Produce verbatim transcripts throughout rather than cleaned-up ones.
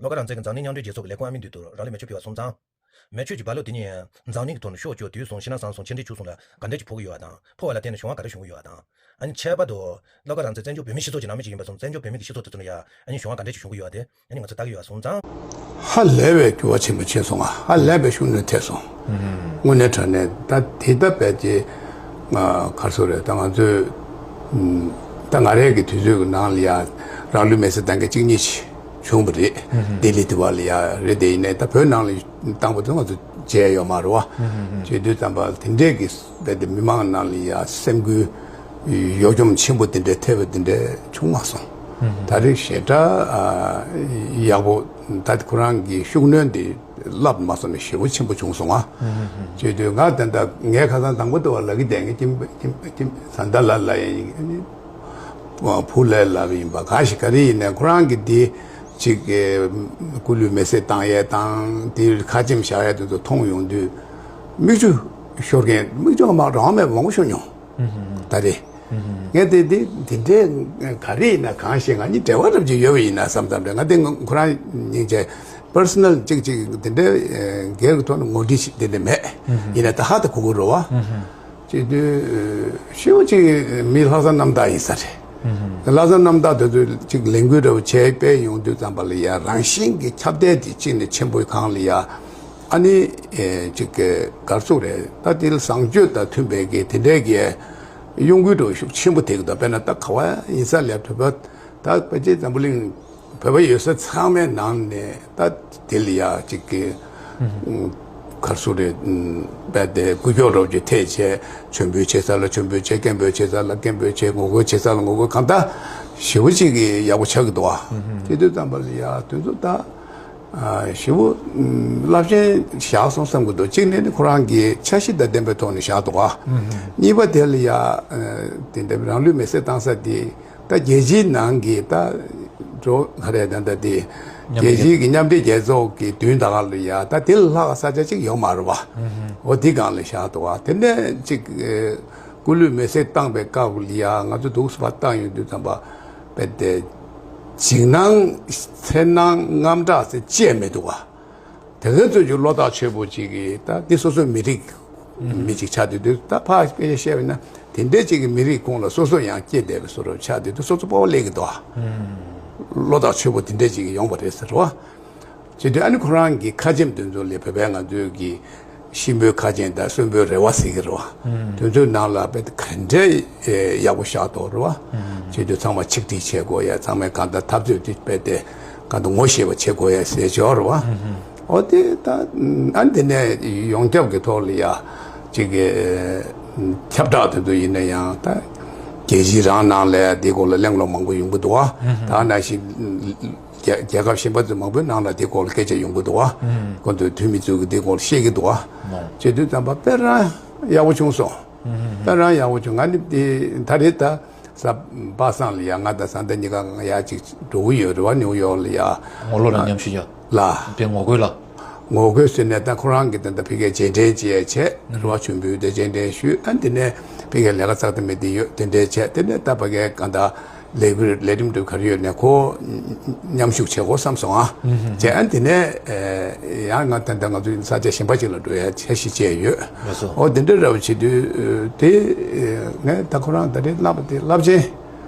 བློ་དགའ་རང་བཙན་གྱིས་འཛམ་གླིང་མཉམ་འབྲེལ་རྒྱལ་ཚོགས་ཀྱི་ལས་ཁུངས་ཨ་མི་འདུས་སྡོད་རོགས་རང་ལ་མེ་མཆོད་ཕུལ་བ་སོང་ཙང་། མེ་མཆོད་ཀྱི་རྦ་ཀློག་དེ་ཉིད་འཛམ་གླིང་གི་ཐོག་ནས་ཤོག་བཅོས་དུས་བཟུང་ཕྱི་ནང་གསང་སོང་ཕྱི་འབྲེལ་བྱུག་སོང་ལ་ག་འདྲ་ཞིག་བྱུང་གི་ཡོད་པ་དང་། ཕོ་བ་ལ་བརྟེན་ནས་གཞུང་བ་ག་འདྲ་བྱུང་གི་ཡོད་པ་དང་། ཨ་ནི་ཁྱད་པར་དུ་བློ་དགའ་རང་བཙན་བཙན་བྱོལ་བོད་མིའི་སྤྱི་ཚོགས་ཀྱི་ནང་མི་ཞིག་ཡིན་པ་སོང་བཙན་བྱོལ་བོད་མི་གི་སྤྱི་ཚོགས་དེ་ཚོ་ནང་ཡ་ཨ་ནི་གཞུང་བ་ག་འདྲ་ཞིག་བྱུང་གི་ཡོད་པ་དེ་ཨ་ནི་ང་ཚོ་ལྟ་གི་ཡོད་པ་སོང་ཙང་། ཧ་ལས་པའི་འགྱུར་བ་ཆེན་པོ་ཕྱིན་སོང་ང་། ཧ་ལས་པའི་ཤུགས་སྣོན་ཐེབས་སོང་། དངོས་གནས་དྲང་གནས་ད་དེ་ལྟ་བས་ཀྱི་གར་སོ་རེད། ད་ང་ཚོས་ད་ང་རང་གི་དུས་ཚོད་ཀྱི་ནང་ལ་ཡ་རང་ལུས་མེར་སྲེག་བཏང་མཁན་གཅིག་གཉིས་ཤིག་བྱུང་བ་རེད། ལྡི་ལི་དེ་བ་ལ་ཡ་རེད། དེ་ཡིན་ནའི་ད་བོད་ནང་ལ་བཏང་པ་དེ་ང་ཚོ་བརྗེད་ཡོད་མ་རེད་བ། བྱེད་དུས་ཙམ་པ་དེ་འདྲས་ཀྱི་རྦད་དེ་མི་མང་ནང་ལ་ཡ་སེམས་འགུལ་གཡོ་འཁྱོམ་ཆེན་པོ་དེ་འདྲས་ཐེབས་པ་དེ་འདྲས་བྱུང་མ་སོང་། ད་རེས་ཞེ་དྲག་ཡག་པོ་ད་ཁོ་རང་གི་ཤུགས་སྣོན་དེ་བསླབ་མ་སོང་ནས་ཞེ་པོ་ཆེན་པོ་བྱུང་སོང་ང་། བྱེད་དུས་ང་ད་ལྟ་ངས་ཁ་སང་དང་པོ་དེ་བ་ལབ་ཀྱི་བསྡད་མཁན་ཁྱིམ་ཁྱིམ་ཁྱིམ་བཟའ་ཟླ་ལ་ལབ་ཡིན། བུ་ལས་ལབ་ཡིན་པ་གང་ཞིག་ག་རེ་ཡིན་ནའི་ཁོ་རང་གི་དེ་ཅིག་སྐུ་ལུས་མེ་བསྲེགས་བཏང་ཡས་དང་དེ་ཁ་ཆེམས་བཞག་ཡས་དེ་ཚོ་མཐོང་ཡོང་དུས་མིག་ཆུ་ཤོར་མཁན་མིག་ཆུ་མ་རང་མེད་མང་པོ་ཤོར་མྱོང་། ད་རེད། ངས་དེ་དེ་དེ་འདྲའི་ག་རེ་ཡིན་ན་གང་ཞིག་ང་གཉིས་འབྲེལ་བ་རབ་ཅིག་ཡོད་པ་ཡིན་ན་བསམ་བསམ་རེད། ང་དེ་ཁོ་རང་སྙིང་རྗེ་པར་སོ་ནལ་ཅིག་ཅིག་དེ་འདྲའི་སྒེར་གྱི་ཐོག་ནས་ངོ་འདྲིས་ཤིག་དེ་འདྲ་མེད། ཡིན་ན་ད་ཧ་ད་གོ་གི་རེད་བ། བྱེད་དུས་ཤེའུ་གཅིག་མི་ལྷག་བསམ་རྣམ་དག་ཡིན་ས་རེད། ལྷག་བསམ་རྣམ་དག་དེ་ཚོས་གཅིག་ལས་འགུལ་འདྲ་བོ་བྱས་སྤེལ་ཡོང་དུས་ཙམ་པ་ལ་ཡ་རང་བཞིན་གྱི་ཁྱབ་གདལ་དེ་གཅིག་ནས་ཆེན་པོའི་སྒང་ལ་ཡ་ཨ་ནི་གཅིག་གི་གར་སོ་རེད། ད་དེ་ལ་བཟང་སྤྱོད་དང་མཐུན་པའི་གི་དེ་འདྲའི་གི་གཡོ་འགུལ་འདྲ་བོ་ཤུགས་ཆེན་པོ་ཐེབས་ཀྱི་འདུག་དཔེར་ན་ད་ག་བ་ཡིན་ས་ལས་བོད་པ་ད་ཕལ་ཆེར་འཛམ་བུ་གླིང་བོད་པ་ཡོད་ས་ཚང་མའི་ནང་ནས་ད་དེ་ལ་ཡ་གཅིག་གི་གར་སོ་རེད། རྦད་དེ་སྐུ་ཕྱོགས་རོབ་ཀྱི་ཐད་བྱས་མཆོད་འབུལ་བྱེད་ས་ལ་མཆོད་འབུལ་བྱེད། སྐད་འབོད་བྱེད་ས་ལ་སྐད་འབོད་བྱེད། ངོ་རྒོལ་བྱེད་ས་ལ་ངོ་རྒོལ། གང་ལྟར་ཞེ་པོ་ཅིག་གི་ཡག་པོ་ཆགས་ཀྱི་འདུག་ཨ། དེ་དུས་ཙམ་པ་ལ་ཡ་དེ་ཚོ་ད་ཞེ་པོ་རླབས་ཆེན་བཞག་སོང་བསམ་གྱི་འདུག་གཅིག་ནས་ནི་ཁོ་རང་གི་འཆར་གཞི་དང་ལྡན་པའི་ཐོག་ནས་བཞག་འདུག་ཨ། གཉིས་པ་དེ་ལ་ཡ་དེ་འདྲ་རང་ལུས་མེ་བསྲེགས་བཏང་ས་དེ། ད་རྒྱལ་སྤྱིའི་ནང་གི་ད་འགྲོ་ག་རེ་ད་ད་དེ་མཉམ་རྒྱལ་སྤྱིའི་གི་མཉམ་འབྲེལ་རྒྱལ་ཚོགས་ཀྱི་མདུན་ད་ག་ལ་ཡ་ད་དེ་ལ་ལྷག་ས་ཆ་གཅིག་ཡོད་མ་རེད་བ། འོ་དེ་སྒང་ལ་བཞག་འདུག་བ། དེ་ནས་གཅིག་སྐུ་ལུས་མེ་བསྲེགས་བཏང་པའི་སྐབས་ལ་ཡ་ང་ཚོ་འདུག་སེ་ཕར་བཏང་ཡོང་དུས་ཙམ་པ་རྦད་དེ་འཇིགས་སྣང་འཚེར་སྣང་དངངས་སྐྲག་ཟེར་བཅས་མི་འདུག་བ། དེ་གའི་ཚོད་ཀྱི་བློ་ཐག་ཆོད་པོ་ཅིག་གིས་ད་འདི་སོ་སོའི་མི་རིགས་མི་ཅིག་ཆགས་དུས་དུས་ད་ཕར་སྐད་ཆ་བཤད་པ་ཡིན་ན་དེ་འདྲའི་ཅིག་གི་མི་རིགས་ཁོངས་ལ་སོ་སོ་ཡང་སྐྱེས་བསྡད་པའི་བཟོ་འདྲ་ཆགས་དུས་དུས་སོ་སོ་སྤོབས་པ་སླེབས་ཀྱི་འདུག་ཨ། བློ་ཐག་ཆོད་པོ་དེ་འདྲའི་ཅིག་ཡོང་བ་རེད་ཟེར་བ། བྱེད་དུས་ཨ་ནི་ཁོ་རང་གི་ཁ་ཆེམས་དེ་ཚོ་ལས་བོད་པའི་ང་ཚོའི་གི་གཤིན་པོའི་ཁ་ཆེམས་དང་གསོན་པོའི་རེ་བ་ཟེར་གི་རེད་བ། དེ་ཚོའི་ནང་ལ་དཔེ་ག་འདྲའི་ཡག་པོ་བཞག་འདུག་རེད་བ། བྱེད་དུས་ཚང་མ་ཆིག་སྒྲིལ་བྱེད་དགོས་ཡ། ཚང་མས་གང་ལྟར་འཐབ་རྩོད་དེ་དཔེ་དེ་གང་ལྟར་ངོ་ཤེས་པ་བྱེད་དགོས་ཡ་ཟེར་ཆོག་རེད་བ། འོ་དེ་ད་ཨ་འདི་ནས་ཡོངས་ཁྱབ་ཀྱི་ཐོག་ལ་ཡ་ཅིག་གི་ཁྱབ་བསྒྲགས་དེ་ཚོ་ཡིན་ན་ཡང་ད་རྒྱལ་སྤྱི་རང་ནང་ལ་འདི་སྐོར་ལ་གླེང་སློང་མང་པོ་ཡོང་གི་འདུག་བ། ད་ནང་བཞིན་རྒྱལ་རྒྱལ་ཁབ་གཞན་པ་ཚོ་མང་པོའི་ནང་ལ་འདི་སྐོར་ལ་སྐད་ཆ་ཡོང་གི་འདུག་བ། ཁོང་ཚོའི་འཐུས་མི་ཚོས་འདི་སྐོར་ལ་བཤད་ཀྱི་འདུག་བ། བྱེད་དུས་ཙམ་པ་དཔེ་རང་ཡག་པོ་བྱུང་སོང་། དཔེ་རང་ཡག་པོ་བྱུང་། ང་ནི་དེ་ད་རེས་ད་གཟའ་པ་སངས་ལ་ཡ་ང་དང་བཟའ་ཟླ་གཉིས་ཀ་ཡ་ཅིག་འགྲོ་གི་ཡོད་རེད་བ། ནིའུ་ཡོག་ལ་ཡ། ངོ་ལོག་ལ་མཉམ་ཞུགས་ཡ། ལ། དེ་ངོ་རྒོལ་ལ། ངོ་རྒོལ་ཟེར་ནས་ད་ཁོ་རང་གི་ད་ལྟ་ཕ་གིར་རྗེས་དྲན་བྱས་བྱས་རེད་བ། མཆོད་འབུལ་དེ་རྗེས་དྲན་ཞུས། ཨ་དེ་ནས་ཕ་གིར་ལས་ཀ་ཚགས་དེ་མེད་དེ་ཡོད་དེ་འདྲས་བྱས། དེ་ནས་ད་ཕ་གིར་གང་ལྟར་ལས་འགུལ་ལས་རིམ་འགྲུབ་ག་རེ་ཡོད་ནས་ཁོ་མཉམ་ཞུགས་བྱེད་དགོས་བསམ་སོང་ཨ། བྱས་ཨ་དེ་ནས་ཡང་ང་ད་ལྟ་ང་ཚོ་ས་ཆ་གཞན་པ་ཅིག་ལ་འགྲོ་ཡ་འཆར་གཞི་བཅས་ཡོད། ལགས་སོ། འོ་དེ་འདྲ་འདྲ་བོ་བྱེད་དུས་དེ་ངས་ད་ཁོ་རང་ད་རེས་བསླབ་པ་དེ་རླབས་ཆེན་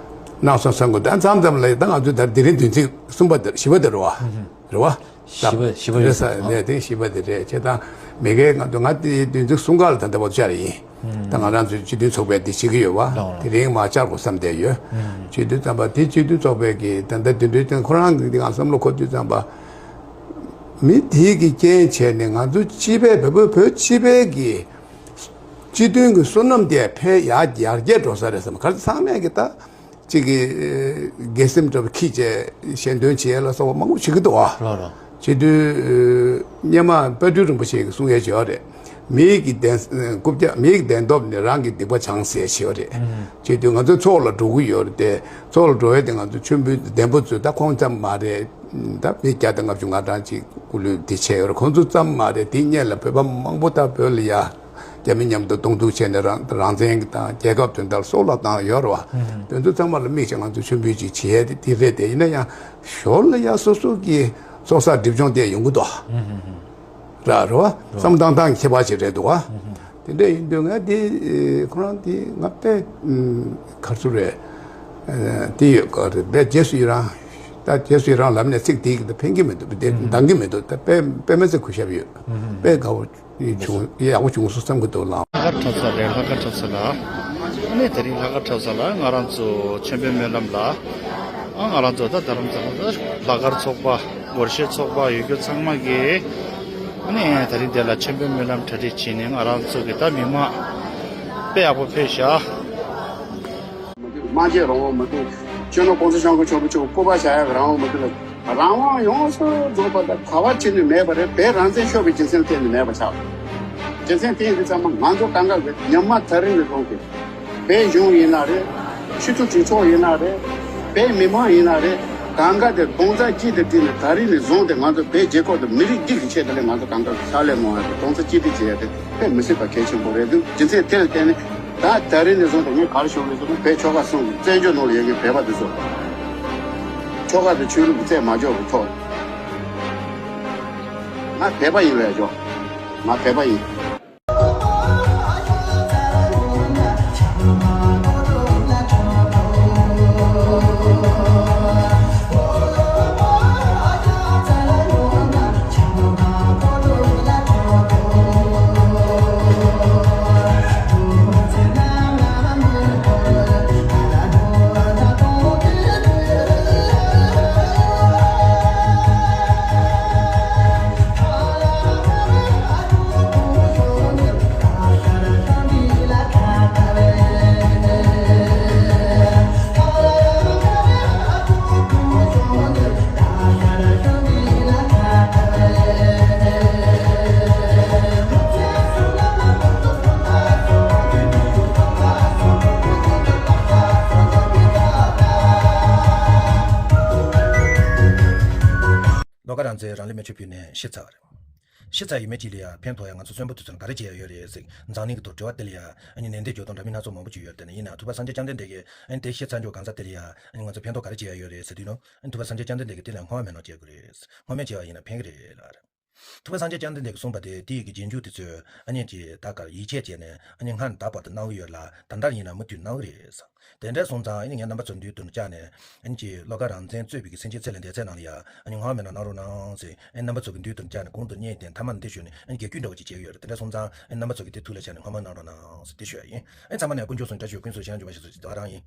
གནང་སོང་བསམ་གི་འདུག་ཨ་མཚམས་མཚམས་ལ་ད་ང་ཚོ་ད་དེ་རིང་བདུན་ཚིགས་གསུམ་པ་དེ་བཞི་པ་དེ་རེད་བ། རེད་བ། བཞི་པ་བཞི་པ་རེད་ཡོད་ས་ཟེར་ནས། དེ་བཞི་པ་དེ་རེད། བྱས་ཙང་མི་སྒེར་ང་ཚོ་ང་དེ་བདུན་ཚིགས་གསུམ་ཀ་ལ་ད་ལྟ་བར་བཅར་ཡིན། ད་ང་རང་ཚོའི་སྤྱི་མཐུན་ཚོགས་པས་འདི་བྱེད་ཀྱི་ཡོད་བ། ལགས་དེ་རིང་མར་བཅར་དགོས་བསམ་བསྡད་ཡོད། བྱེད་དུས་ཙམ་པ་དེ་སྤྱི་མཐུན་ཚོགས་པས་ཀྱི་ད་ལྟ་དེ་འདྲའི་སྟེང་ཁོ་རང་གི་ང་བསམ་བློ་འཁོར་དུས་ཙམ་པ། མི་དེའི་གི་རྐྱེན་བྱས་ནས་ང་ཚོ་སྤྱི་པའི་བོད་བོད་བོད་སྤྱི་པའི་གི་སྤྱི་མཐུན་གྱི་བསོད་ནམས་དེ་འཕེལ་ཡར་ཡར་རྒྱས་འགྲོ་ས་རེད་བསམ། ག་རེ་ཚང་མས་ཀྱི་ད། གཅིག་གིས་དགེ་སེམས་འདྲ་པོ་འཁྱེར་བྱས་ཞལ་འདོན་བྱེད་ཡས་ལ་སོགས་པ་མང་པོ་བྱེད་ཀྱི་འདུག་ཨ། ལགས་ལགས། བྱེད་དུས་སྔོན་མ་དཔལ་སྤྲུལ་རིན་པོ་ཆེ་གིས་གསུང་ཡས་བྱས་པ་རེད། མི་ཡི་གི་བདེན་རྐུབ་བཀྱག་མི་ཡི་གི་བདེན་སྟོབས་ནི་རང་གི་སྡིག་པ་བྱང་ཟེར་བྱས་པ་རེད། བྱེད་དུས་ང་ཚོ་ཚོགས་ལ་འགྲོ་གི་ཡོད་རེད་དེ། ཚོགས་ལ་འགྲོ་ཡས་དེ་ང་ཚོ་མཆོད་འབུལ་བདེན་པོ་ཚོས་ད་ཁོང་ཙམ་མ་རེད། ད་མི་བརྒྱ་དང་ལྔ་བཅུ་ང་གྲངས་ཅིག་སྐུ་ལུས་འདི་བྱས་ཡོད་རེད། ཁོང་ཚོ་ཙམ་མ་རེད། དེ་སྔོན་ལ་བོད་པ་མང་པོ་ད་བོད་ལ་ཡ། རྒྱ་མི་མཉམ་དུ་གདོང་ཐུག་བྱས་ནས་རང་རང་བཙན་དང་རྒྱལ་ཁབ་དོན་དག་སྲོག་ལ་བཏང་ཡོད་རེད་བ། དེ་ཚོ་ཚང་མ་ལ་དམིགས་བྱས་ང་ཚོ་མཆོད་འབུལ་ཅིག་བྱེད་ཡས་དེ་དེ་རེད་དེ། ཡིན་ན་ཡང་ཞོར་ལ་ཡ་སོ་སོ་གི་ ཚོགས་བསགས་སྒྲིབ་སྦྱོང་དེ་ཡོང་གི་འདུག་ར་རེད་བ། བསམ་བློ་བཏང་སྟངས་ཁྱད་པར་ཅིག་རེད་འདུག་བ། དེ་འདྲ་ཡིན་དུས་ང་དེ་ཁོ་རང་དེ་ང་དཔེ་ག་རེ་ཟེར་རེད། དེ་ཡོད་ག་རེད། དཔེ་རྗེས་སུ་ཡི་རང་། ད་རྗེས་སུ་ཡི་རང་ལབ་ནས་ཚིག་དེ་གི་ད་ཕན་གྱི་མི་འདུག་དེ་འདང་གི་མི་འདུག་ད་དཔེ་དཔེ་མི་སྲིད་གུས་ཞབས་ཡོད། དཔེ་དགའ་བོ་བྱུང་ཡག་པོ་བྱུང་སོང་བསམ་གྱི་འདུག་ལགས། ལྷག་དཀར་འཁྲབ་ས་རེད། ལྷག་དཀར་འཁྲབ་ས་ལ། ཨ་ནི་དེ་རིང་ལྷག་དཀར་འཁྲབ་ས་ལ་ང་རང་ཚོ་མཆོད་འབུལ་སྨོན་ལམ་ལ། ཨ་ང་རང་ཚོ་ད་རྡ་རམ་ས་ལ་ལྷག་དཀར་ཚོགས་པ་སྒོར་གཞས་ཚོགས་པ་ཡོད་རྒྱུ་ཚང་མ་གིས་ཨ་ནི་དེ་རིང་འདི་ལ་མཆོད་འབུལ་སྨོན་ལམ་གྲ་སྒྲིག་བྱས་ནས་ང་རང་ཚོ་གི་ད་མི་མང་དཔེ་ཡག་པོ་ཕེབས་ཤག་མ་བྱས་རང་དབང་མ་འདུག་སྤྱི་ནོར་༸གོང་ས་༸སྐྱབས་མགོན་ཆེན་པོ་མཆོག་སྐུ་པར་བཞག་ཡག་རང་དབང་མ་འདུག་ལ། རང་དབང་ཡོངས་སུ་རྫོགས་པ་དང་ག་བ་ཅི་ནས་མེད་པ་རེད། བོད་རང་བཙན་ཤོར་བའི་རྒྱུ་མཚན་གཏན་ནས་མེད་པ་ཆགས། རྒྱུ་མཚན་དེ་ཡིན་དུས་ཙམ་པ་ང་ཚོ་གང་ག་གི་ཉམས་མ་ཐག་རིང་ནས་བཟུང་སྟེ། བོད་གཞུང་ཡིན་ན་རེད། སྤྱི་འཐུས་གྲོས་ཚོགས་ཡིན་ན་རེད། བོད་མི་མང་ཡིན་ན་རེད། གང་ག་དེ་རྡོག་རྩ་གཅིག་ཏུ་བསྒྲིལ་ནས་ད་རིང་ནས་བཟུང་སྟེ་ང་ཚོ་བོད་རྒྱལ་ཁབ་དང་མི་རིགས་འདི་གི་ཆེད་དུ་ལས་ང་ཚོ་གང་ག་གི་ཕྱག་ལས་གནང་ཡ་དེ་རྡོག་རྩ་གཅིག་སྒྲིལ་བྱེད་ཡ་དེ་དཔེ་མི་སྲིད་པ་གལ་ཆེན་པོ་རེད་འདུག་རྒྱུ་མཚན་དེ་ལ་བརྟེན་ནས། ད་ད་རིང་ནས་བཟུང་སྟེ་ངས་ག་རེ་ཞུ་དགོས་ཟེར་ན། བོད་ཆོལ་ཁ་གསུམ་གྱི་བཙན་བྱོལ་ནང་ལ་ཡོད་མཁན་བོད་པ་དེ་ཚོ་ཆོལ་ཁ་དང་ཆོས་ལུགས་ཀྱི་རྩད་མ་འཇོག་པའི་ཐོག་ང་བོད་པ་ཡིན་པས་ཆོག་ང་བོད་པ་ཡིན། ལོ་ཀ་རང་བཙན་རང་ལས་མི་ཆོད་ཕུལ་ནས་ཤི་ཚར་བ་རེད། ཤི་ཚར་ཡོད་མེད་ཅིག་ལ་ཡང་ཕན་ཐོགས་ཡ་ང་ཚོ་གསོན་པོ་དུས་ཚོད་ག་རེ་བྱེད་ཡ་ཡོད་རེད་ཟེར། འཛམ་གླིང་གི་ཐོག་དྲི་བ་དེ་ལ་ཡང་ཨ་ནི་ནན་ཏན་འཇོག་སྟངས་འདྲ་མིན་སྣ་ཚོགས་མང་པོ་ཅིག་ཡོད་རེད། དེ་ནས་ཡིན་ན་ཐུབ་པ་སངས་རྒྱས་བཅོམ་ལྡན་འདས་ཀྱིས་ཨ་ནི་དེ་ཤི་ཚར་འཇོག་གང་ཟག་དེ་ལ་ཡང་ཨ་ནི་ང་ཚོ་ཕན་ཐོགས་ག་རེ་བྱེད་ཡ་ཡོད་རེད་ཟེར་དུས་ནོ། ཨ་ནི་ཐུབ་པ་སངས་རྒྱས་བཅོམ་ལྡན་འདས་ཀྱིས་དེ་ལ་སྔོན་མ་མེད་ནོ་བྱེད་དགོས་རེད། སྔོན་མ་བྱས་པ་ཡིན་ན་ཕན་གི་རེད་ལ་རེད། ཐུབ་པ་སངས་རྒྱས་བཅོམ་ལྡན་འདས་ཀྱིས་གསུངས་པ་དེ་དེ་ཡི་གི་རྗེས་འཇུག་དེ་ཚོས་ཨ་ནི་ཀྱི་ད་གར་ཡིད་ཆེས་བྱས་ནས་ཨ་ནི་སྔར་ད་བར་དུ་གནང་གི་ཡོད་ལ་ད་ལྟར་ཡིན་ན་མུ་མཐུད་གནང་གི་རེད། དེ་འདྲ་སོང་ཙང་ཨ་ནི་རྣམ་པ་ཚོ་མདུན་དུ་བཅར་ནས་ཨ་ནི་ཀྱི་བློ་དགའ་རང་བཙན་གཙོས་པའི་གི་སེམས་ཅན་ཚེ་ལས་འདས་ཚད་ནང་ལ་ཡ་ཨ་ནི་སྔོན་མ་མེད་ན་གནང་རོགས་གནང་ཟེར་ཨ་ནི་རྣམ་པ་ཚོ་གི་མདུན་དུ་བཅར་ནས་གུང་དུ་བསྙེན་ཏེ་མཐའ་མ་ནས་འདི་ཞུས་ནས་ཨ་ནི་རྒྱལ་རྒྱུད་འདྲ་བོ་ཅིག་བྱེད་ཀྱི་ཡོད་རེད། དེ་འདྲ་སོང་ཙང་ཨ་ནི་རྣམ་པ་ཚོ་གི་དེ་ཐུགས་ལ་བཞག་ནས་སྔོན་མ་གནང་རོགས་གནང་ཟེར་དེ་ཞུ་ཡ་ཡིན། ཨ་ནི་ཚང་མ་ནས་དཀོན་མཆོག་གསུམ་བཀྲ་ཤིས་ཀུན་སྩོལ་ཤིང་འབྱོར་བ་ཞེས་སོགས་ཀྱི་བདག་རང་ཡིན།